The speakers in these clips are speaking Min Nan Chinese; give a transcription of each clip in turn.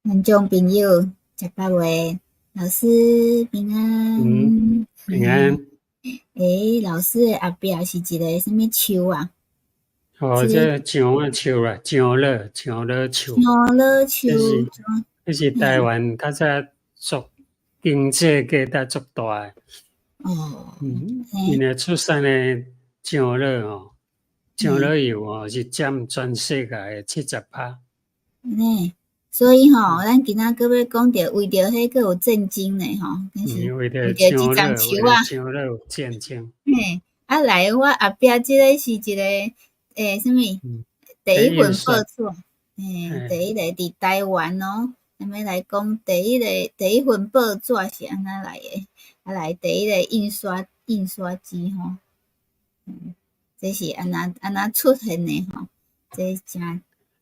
觀眾朋友，食飽未？老師平安。嗯，平安。欸，老師的後壁是一个啥物樹啊？哦，這樟仔樹啦，樟棗，樟棗樹。樟棗樹。這是台灣較早足經濟價值足大的。因為出產的樟棗吼，樟棗油吼是佔全世界的70%。呢，所以吼，咱今仔閣欲講著為著彼閣有戰爭呢吼，敢是為著這叢樹啊。樟棗有戰爭。嘿，啊來，我後壁這个是一個啥物？第一份報紙，嘿，第一個佇台灣哦，咱欲來講第一個第一份報紙是按怎來的？啊來第一個印刷機吼，這是按怎按怎出現的吼？這誠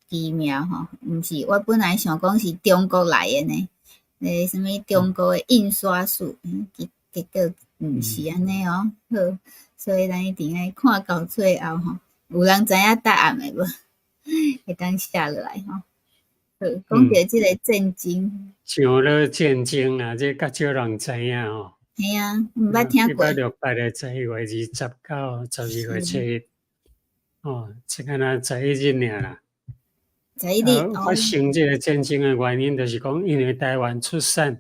奇妙吼，毋是我本來想講是中國來的呢，啥物中國的印刷術，結果毋是按呢哦。好，所以咱一定愛看到最後吼，有人知影答案的無？會當寫落來吼。好，講著這個戰爭。樟棗戰爭啊，這較少人知影吼。嘿啊，毋捌聽過。1868年11月20到12月7日，哦，這敢若11日爾啦。 11日。發生這個戰爭的原因，就是講，因為台灣出產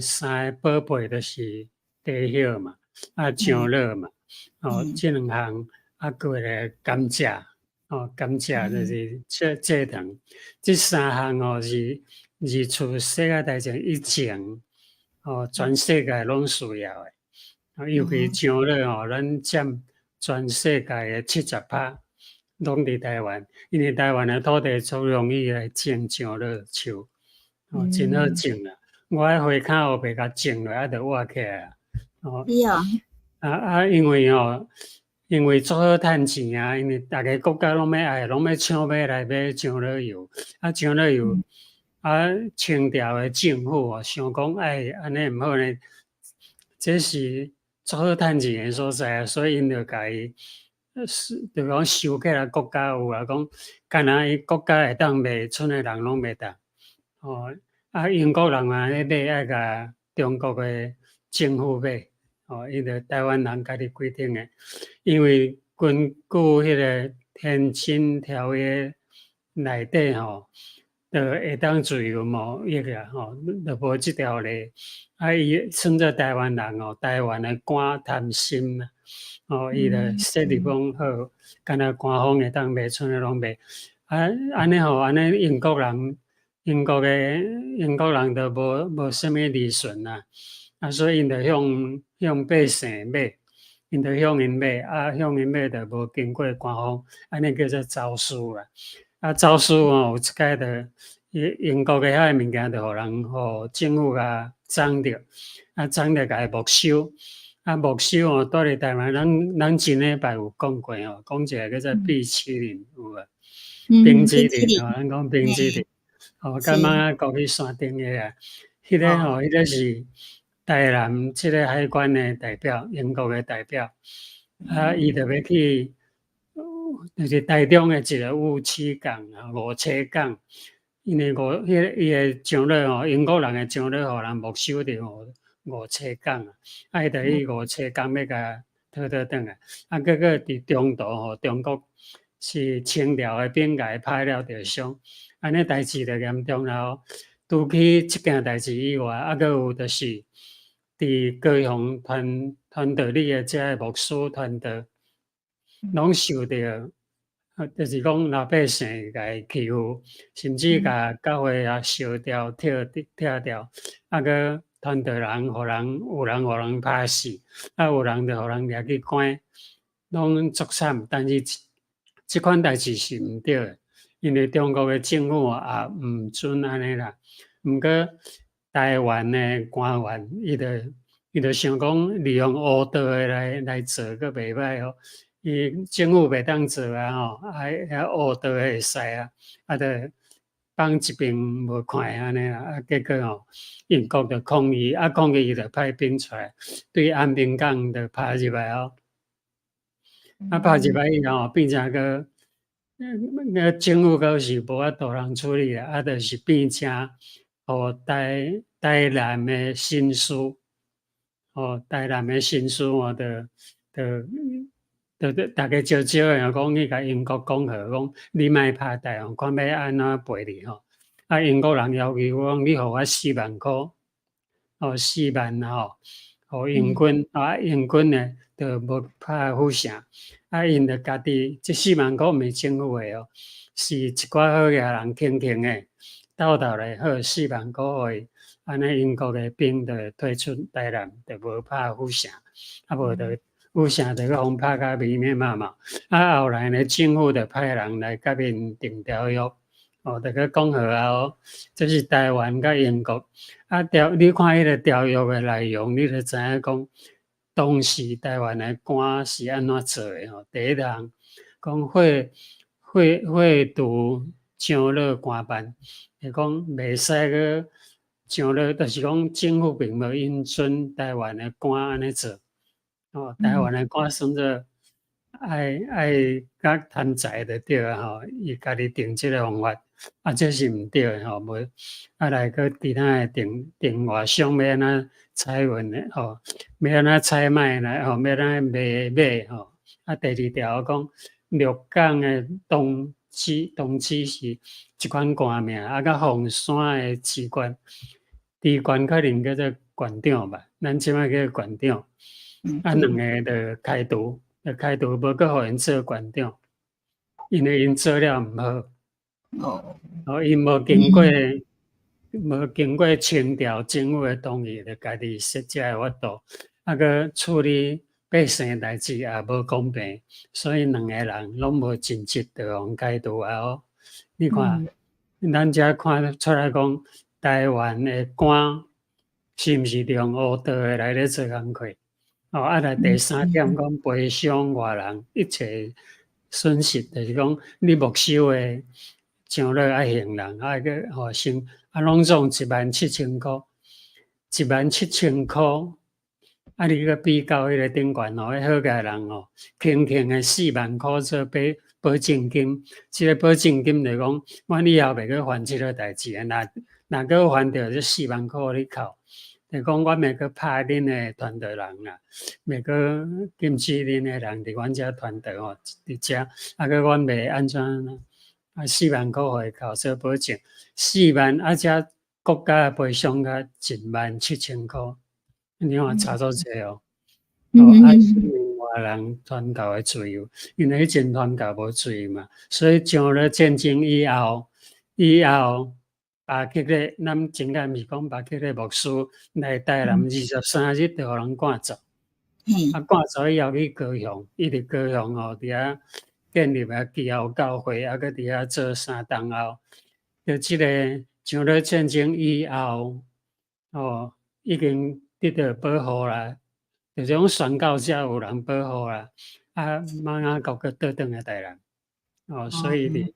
三个寶貝，就是茶葉嘛，啊樟棗嘛，哦，這兩項啊，閣一個甘蔗，哦，甘蔗就是蔗糖，這三項哦是二次世界大戰以前，哦，全世界攏需要的。啊，尤其樟棗吼，咱佔全世界的70%。攏佇台灣，因為台灣的土地足容易來種樟棗樹，哦，真好種啦。我喺花墾烏白共種落，啊，就活起來啊。哦，啊啊，因為吼，因為足好趁錢啊，因為逐个國家攏欲愛，攏欲搶欲來買樟棗油，啊，樟棗油，啊，清朝的政府哦，想講愛按呢毋好呢，這是足好趁錢的所在啊，所以𪜶就共伊。是，就講收起來國家有啊，講敢若伊國家會當賣，賰的人攏袂當。哦，啊，英國人嘛咧買愛共中國的政府買，哦，伊就台灣人家己規定的，因為根據彼個天津條約內底吼，就會當自由貿易啊，吼，就無這條例。啊，伊算做台灣人哦，台灣的官貪心啊。哦，伊就設立講好，敢若官方會當賣，賰的攏賣。啊，按呢吼，按呢英國人，英國人就無啥物利潤啦。啊，所以𪜶就向百姓買，𪜶就向𪜶買，啊，向𪜶買就無經過官方，按呢叫做走私啦。啊，走私吼，有一擺就英國的遐个物件就予人予政府共摠著，啊，摠著共伊沒收。啊，沒收吼，蹛佇台灣，咱前禮拜有講過吼，講一個叫做米其林有無？冰淇淋吼，咱講冰淇淋，吼，佮媽仔過去山頂的啊，彼個吼，彼個是台南這个海關的代表，英國的代表，啊，伊就欲去，就是台中的一個梧棲港啊，梧棲港，因為梧，彼個伊的樟棗吼，英國人的樟棗予人沒收佇梧棲港啊，啊，伊就去梧棲港欲共討討轉來，啊，結果佇中途吼，中國是清朝的兵共伊拍了著傷，按呢代誌就嚴重了哦。除去這件代誌以外，啊，閣有就是佇高雄傳道里的這个牧師傳道，攏受著，就是講老百姓共伊欺負，甚至共教會也燒掉、拆掉，啊，閣傳道人，予人有人予人拍死，啊，有人就予人掠去關，攏足慘。但是這款代誌是毋對的，因為中國的政府也毋准按呢啦。毋過台灣的官員，伊就想講利用烏道的來做，閣袂䆀哦。伊政府袂當做啊吼，啊遐烏道的會使啊，啊就放一邊無看按呢啦，啊結果吼，英國就抗議，啊抗議伊就派兵出來，對安平港就拍入來哦。啊拍入來以後，變成閣那政府閣是無法度通處理啊，啊，就是變成予台南的紳士，吼，台南的紳士吼，就逐家招招的講去共英國講和，講你莫拍台灣，看欲按怎賠你吼。啊，英國人要求講你予我四萬箍，哦，四萬吼，予英軍，啊，英軍呢，就無拍府城，啊，𪜶就家己這四萬箍毋是政府的哦，是一寡好額人輕輕的，鬥鬥來好四萬箍予伊，按呢英國的兵就退出台南，就無拍府城，啊無就府城就閣予拍甲密密麻麻。啊，後來呢，政府就派人來共𪜶訂條約，哦，就閣講和啊，哦，這是台灣佮英國，啊條，你看彼个條約的內容，你就知影講，當時台灣的官是按怎做的吼。第一項講廢除長老官辦，就講袂使閣長老，就是講政府並無允准台灣的官按呢做。哦，台灣的官算做愛較貪財就對啊吼，伊家己定這个方法，啊，這是毋對的吼，無啊來閣其他的定定外商欲按怎採運的吼，欲按怎採買來吼，欲按怎賣買吼。啊，第二條講鹿港的同知是一款官名，啊，佮鳳山的知縣，知縣可能叫做縣長吧，咱這擺叫縣長。啊，兩个就開除，就開除，無閣予𪜶做縣長，因為𪜶做了毋好。哦，𪜶無經過清朝政府的同意，就家己設這个法度，啊，閣處理百姓代誌也無公平，所以兩个人攏無盡職，就予開除啊！哦，你看，咱遮看出來講，台灣的官是毋是用烏道的來咧做工課？哦，啊來第三點講賠償外人一切損失，就是講你沒收的長老愛行人，啊閣予先啊攏總一萬七千箍，一萬七千箍，啊你閣比較彼个頂懸吼，彼好額人吼，輕輕的四萬箍做保證金，這个保證金就講，阮以後袂閣犯這个代誌啊，若閣犯著這四萬箍予你扣。就講阮袂閣拍恁的傳道人啦，袂閣禁止恁的人佇阮遮傳道吼，佇遮，啊閣阮袂按怎啊四萬箍予伊扣做保證，四萬啊遮國家賠償甲一萬七千箍，你看差足濟哦。哦，啊，外人傳教的自由，因為彼陣傳教無自由嘛，所以長老戰爭以後。巴克禮，咱前個毋是講巴克禮牧師來台南23日就予人趕走，啊趕走以後去高雄，伊佇高雄吼，佇遐建立啊基要教會，啊閣佇遐做三冬後，就這个長老戰爭以後，哦，已經得到保護啦，就是講宣教者有人保護啦，啊瑪雅國閣倒轉來台南，哦，所以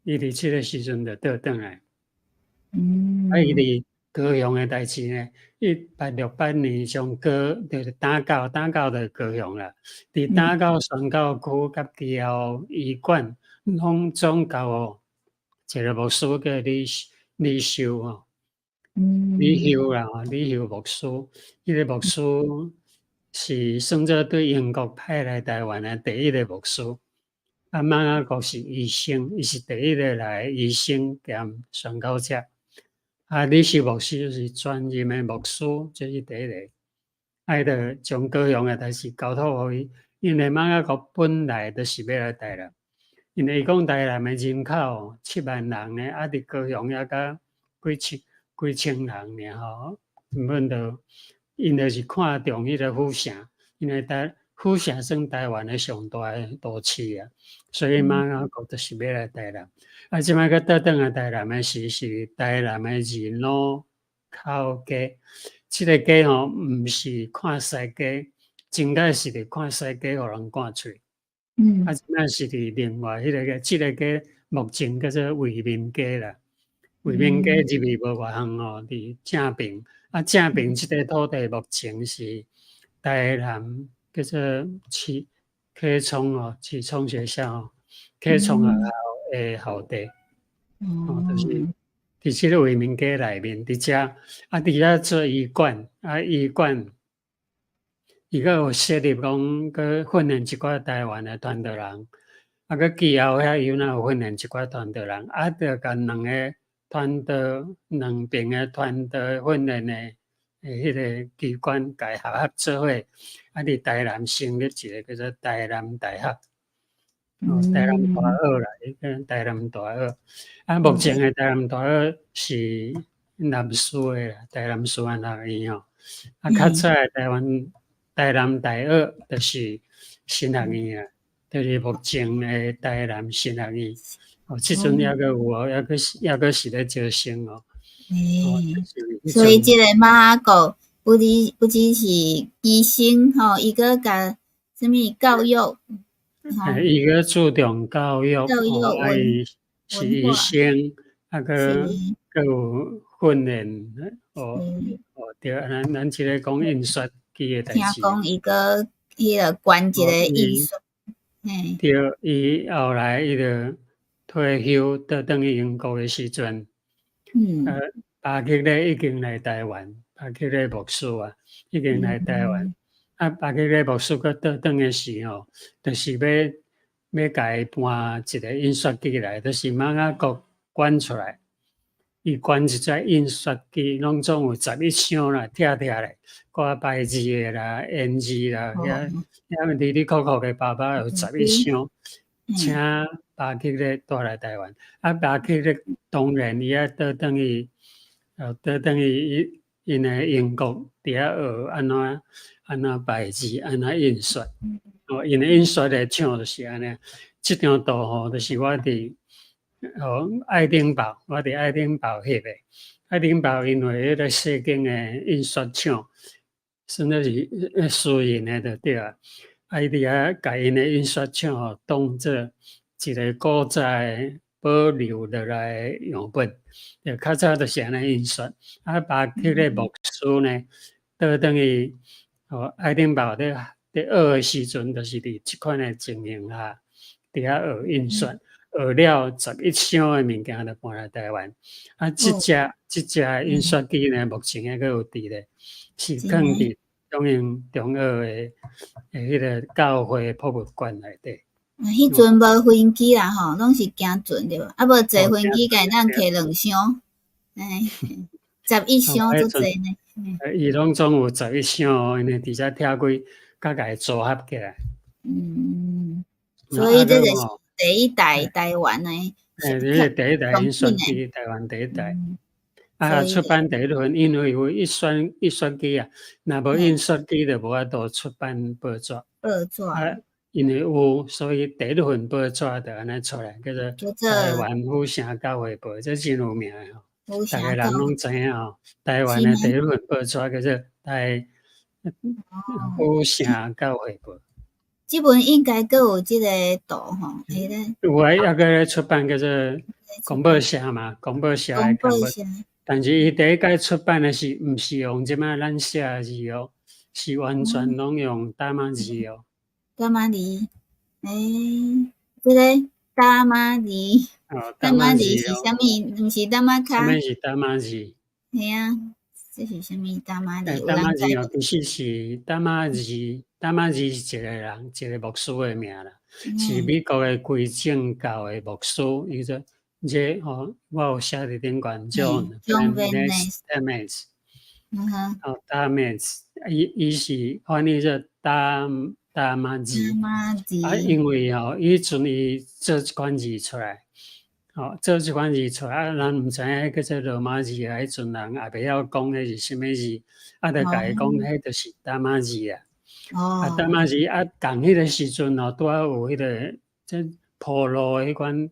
伊佇這个時陣就倒轉來。啊，伊佇高雄的代誌呢，1868年上高就是打狗，打狗就高雄啦。佇打狗宣教區佮基要醫館，攏總交予一个牧師叫李修吼，李修啦，李修牧師，彼个牧師是算做對英國派來台灣的第一个牧師。啊，瑪雅國是醫生，伊是第一个來的醫生兼宣教者。啊，李修牧師就是專任的牧師，這是第一個。啊，伊就將高雄的代誌交託予伊，因為瑪雅國本來就是欲來台南，因為伊講台南的人口7萬人呢，啊，佇高雄猶閣幾千人爾吼，根本就𪜶就是看重彼个府城，因為台府城算台灣的上大的都市啊，所以瑪雅國就是欲來台南。啊，這擺閣倒轉來台南的是台南的二老口街，這个街吼毋是看西街，前擺是佇看西街予人趕出去。啊，這擺是佇另外彼个街，這个街目前叫做惠民街啦。惠民街入去無偌遠吼，佇正爿，啊正爿這塊土地目前是台南叫做啟聰哦，啟聰學校。啟聰學校的校地，哦，就是佇這個惠民街內面，佇遮啊，佇遐做醫館，啊，醫館伊閣有設立講，閣訓練一寡台灣的傳道人，啊，閣其後遐又若有訓練一寡傳道人，啊，著共兩个傳道兩爿的傳道訓練的彼个機關共合合做伙，啊，佇台南成立一个叫做台南大學。哦，台南大學啦，彼個台南大學。啊，目前的台南大學是南師的啦，台南師範學院吼。啊，較早的台灣台南大學就是神學院啊，就是目前的台南神學院。哦，這陣猶閣有哦，猶閣是咧招生哦。欸，所以這个馬雅各不只是醫生吼，伊閣共啥物教育。伊閣注重教育，啊，伊是醫生，啊，閣閣有訓練，哦哦，對，咱這个講印刷機的代誌。聽講伊閣彼个捐一个印刷，嘿。對，伊後來伊就退休，倒轉去英國的時陣，巴克禮已經來台灣，巴克禮牧師啊，已經來台灣。啊，巴克禮牧師閣倒轉的時吼，就是欲共伊搬一个印刷機來，就是馬雅各捐出來，伊捐一隻印刷機，攏總有11箱啦，拆拆咧，掛牌子的啦、煙字啦，遐遐哩哩扣扣的包包有十一箱，請巴克禮帶來台灣。啊，巴克禮當然伊愛倒轉去，倒轉去伊𪜶的英國佇遐學按怎按怎排字，按怎印刷。哦，𪜶的印刷的廠就是按呢。這張圖吼，就是我佇哦愛丁堡，我佇愛丁堡翕的。愛丁堡因為彼个細間的印刷廠，算做是私人的就對啊。啊，伊佇遐共𪜶的印刷廠吼，當做一个古早的保留落來的樣本。就較早就是按呢印刷。啊，巴克禮牧師呢，倒轉去哦愛丁堡咧學的時陣，就是佇這款的情形下，佇遐學印刷，學了十一箱的物件就搬來台灣。啊，這隻印刷機呢，目前還閣有佇咧，是囥佇中英中學的彼个教會博物館內底。彼陣無飛機啦吼，攏是行船對無？啊無坐飛機，會當提兩箱，欸，十一箱足濟呢。伊攏總有十一箱，因為佇遮拆開，閣共伊組合起來。嗯，所以這就是第一代台灣的。欸，這是第一代印刷機，台灣第一代。啊，出版第一份，因為有印刷機啊，若無印刷機就無法度出版報紙。報紙。啊，因為有，所以第一份報紙就按呢出來，叫做《台灣府城教會報》，這真有名的吼，逐个人攏知影吼。台灣的第一份報紙叫做《台府城教會報》。這本應該閣有這個圖吼，彼个。有啊，猶閣咧出版叫做公報社嘛，公報社的公報社。但是伊第一擺出版的是毋是用這擺咱寫的字哦，是完全攏用膽仔字哦。膽仔字，欸，這个膽仔字，膽仔字是啥物？毋是膽仔跤。啥物是膽仔字？嘿啊，這是啥物膽仔字？膽仔字哦，其實是膽仔字，膽仔字是一個人，一個牧師的名啦，是美國的歸正教的牧師，伊說這吼，我有寫佇頂懸，John Damisch，哦，Damisch，伊是翻譯做膽膽仔字，啊，因為吼，彼陣伊做這款字出來，吼，做這款字出來，啊，咱毋知影彼叫做羅馬字啊，彼陣人也袂曉講彼是啥物字，啊，就共伊講彼就是膽仔字啊。啊，膽仔字啊，仝彼个時陣吼，拄仔有彼个這鋪路的彼款，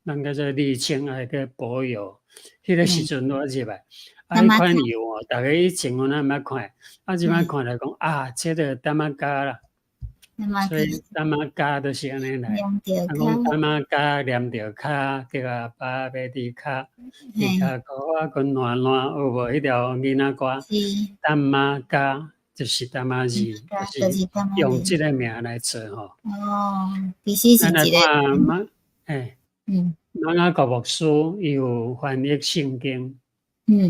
咱叫做瀝青啊，叫柏油，彼个時陣拄仔入來，啊，彼款油哦，逐家以前阮仔毋捌看，啊，這擺看來講啊，這个膽仔膠啦，所以膽仔膠就是按呢來，啊，講膽仔膠黏著跤，叫阿爸爬佇跤，佇跤褲仔閣爛爛，有無彼條囡仔歌？膽仔膠。就是淡馬字，就是用這个名來做吼。哦，其實是一个。咱來看瑪雅各牧師伊有翻譯聖經，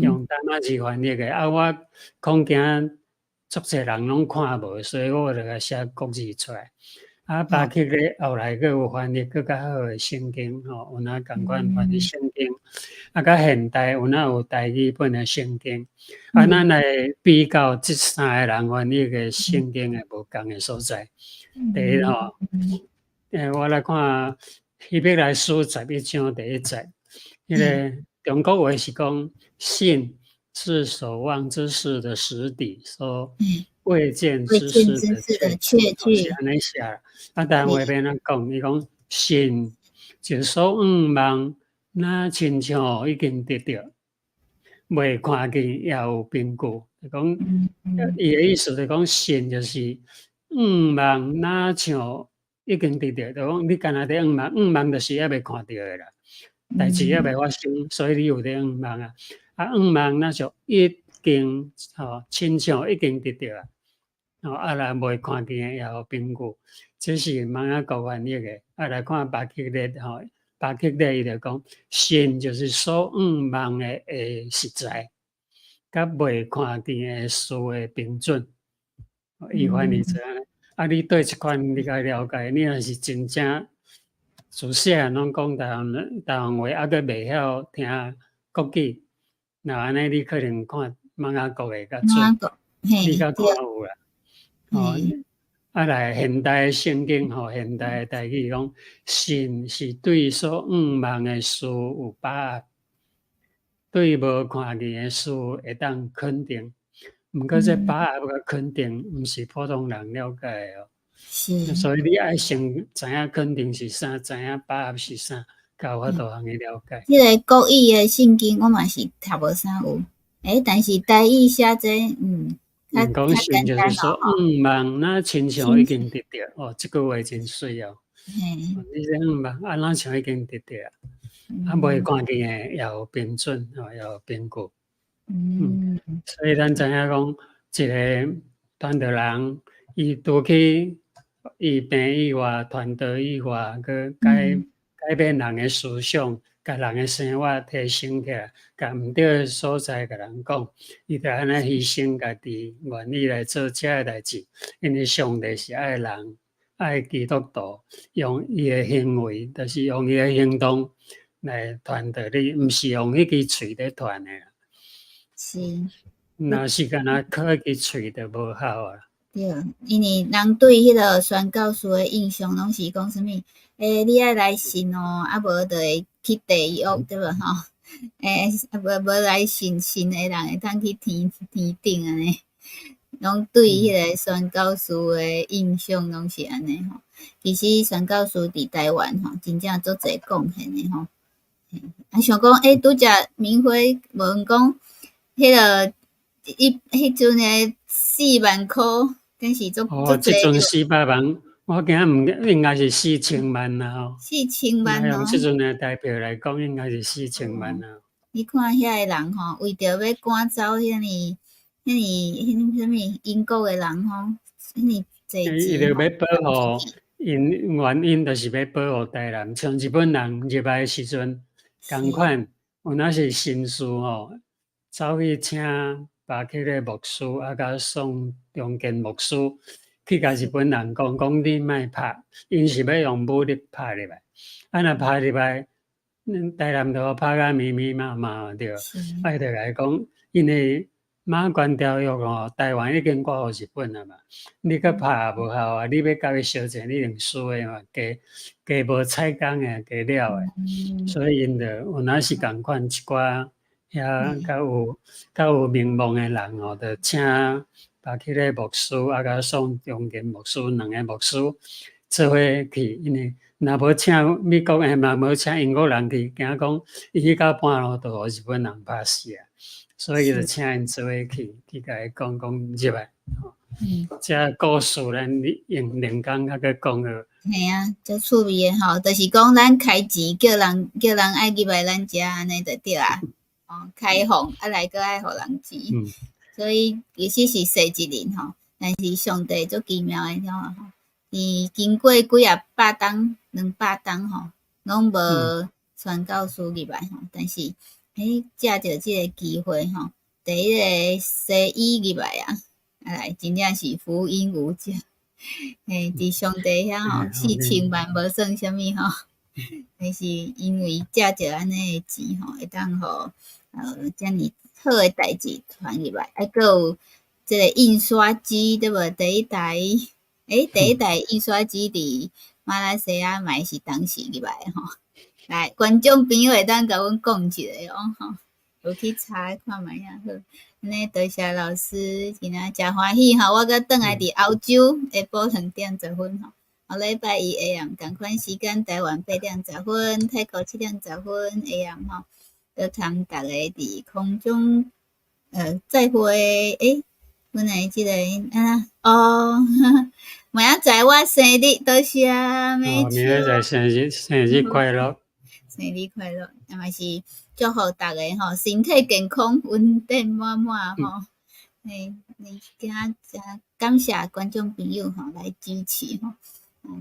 用淡馬字翻譯的。啊，我恐驚足濟人攏看無，所以我就共寫國字出來。啊，巴克禮後來閣有翻譯閣較好的聖經吼，有哪仝款翻譯聖經，啊，佮現代有哪有台語本的聖經，啊，咱來比較這三个人翻譯的聖經的無仝的所在。第一吼，我來看希伯來書11章第一節，彼个中國話是講信是所望之事的實底，所未見之事的確據，是按呢寫。啊，台灣話欲按怎講？伊講信就是所向望，若親像已經得著，未看見也有憑據。就講伊的意思就講信就是向望，若像已經得著，就講你敢若佇向望，向望就是猶未看著的啦，代誌猶未發生，所以你有佇向望啊。啊，向望若像已經吼，親像已經得著啊。哦，啊，若未看見的也有憑據，這是瑪雅各翻譯的。啊，來看巴克禮吼，巴克禮伊就講，信就是所向望的實在，佮未看見的事的憑準。伊翻譯做按呢。啊，你對這款你較了解，你若是真正自細漢攏講台灣話，啊，閣袂曉聽國語，若按呢你可能看瑪雅各會較準，你較看有啦。哦，啊來現代聖經吼，現代台語講，信是對所向望的事有把握，對無看見的事會當肯定。毋過這把握佮肯定，毋是普通人了解的哦。所以你愛先知影肯定是啥，知影把握是啥，才有法度通去了解。這个國語的聖經我嘛是讀無啥有，但是台語寫這，講信就是說，向望若親像已經得著，哦，這句話真媠哦。你這向望啊，若像已經得著啊，啊，未看見的也有憑準，哦，也有憑據。所以咱知影講，一个傳道人，伊除去醫病以外，傳道以外，閣改變人的思想，共人的生活提升起來，共毋對的所在共人講，伊就按呢犧牲家己，願意來做這个代誌，因為上帝是愛人，愛基督徒，用伊的行為，就是用伊的行動來傳道你，毋是用彼支喙咧傳的。若是干焦靠彼支喙就無效啊。對，因為人對彼个宣教士的印象攏是講啥物？你愛來信哦，啊無就會去地獄，對無吼？啊無無來信信的人會當去天頂按呢，攏對彼个宣教士的印象攏是按呢吼。其實宣教士佇台灣吼，真正足濟貢獻的吼。啊，想講，拄才明輝問講，彼个伊彼陣的4萬箍，敢是足哦，這陣400萬，我驚毋應該是4000萬啦吼。4000萬哦。用這陣的台幣來講，應該是四千萬啦。你看遐个人吼，為著欲趕走遐爾、遐爾、彼啥物英國的人吼，遐爾濟錢。伊就欲保護，𪜶原因就是欲保護台南，像日本人入來的時陣，仝款有哪是紳士吼，走去請巴克禮牧師，啊，佮宋中建牧師去共日本人講，講你莫拍，𪜶是欲用武力拍入來，啊，若拍入來，台南就拍甲密密麻麻對，啊，伊就共伊講，因為馬關條約吼，台灣已經割予日本啊嘛，你閣拍也無效啊，你欲共伊相戰，你一定輸的嘛，加加無彩工的，加了的，所以𪜶就有哪是仝款一寡遐較有名望的人吼，就請巴克禮牧師啊，佮宋中建牧師兩个牧師做伙去，因為若無請美國的嘛，無請英國人去，驚講伊去到半路就予日本人拍死啊，所以就請𪜶做伙去，去共伊講講入來。這故事咱用兩工較閣講好。嘿啊，足趣味的吼，就是講咱開錢叫人愛入來咱遮按呢就對啊。哦，開放啊來閣愛予人錢，所以其實是踅一輪吼。但是上帝足奇妙的，吼，伊經過幾仔百冬、200冬吼，攏無傳教士入來吼，但是，藉著這個機會吼，第一个西醫入來啊，啊來真正是福音無價。佇上帝遐吼，4000萬無算啥物吼，但是因為藉著按呢的錢吼，會當予遮爾好的代誌傳入來，啊，閣有這個印刷機對無？第一台印刷機佇馬來西亞嘛是當時入來的吼。來，觀眾朋友會當共阮講一下哦吼，有去查看覓仔好。按呢多謝老師，今仔誠歡喜吼，我閣轉來佇歐洲下晡2點10分吼。後禮拜一下暗仝款時間，台灣8點10分，泰國7點10分下暗吼，閣通逐家佇空中再會。阮的這個啊哦，明仔載我生日，多謝，明仔載生日，生日快樂，生日快樂，啊嘛是祝福逐家吼，身體健康，恩典滿滿吼。你今仔真感謝觀眾朋友吼來支持吼，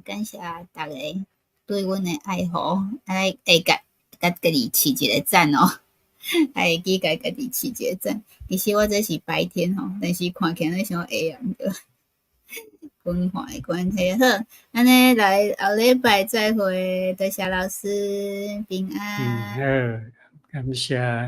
感謝逐家對阮的愛護，啊來會共共家己飼一個讚哦。還會記共家己飼一個讚。其實我這是白天吼，但是看起來像下暗的。文化的關係好，按呢來後禮拜再會，多謝老師，平安。嗯，好，感謝。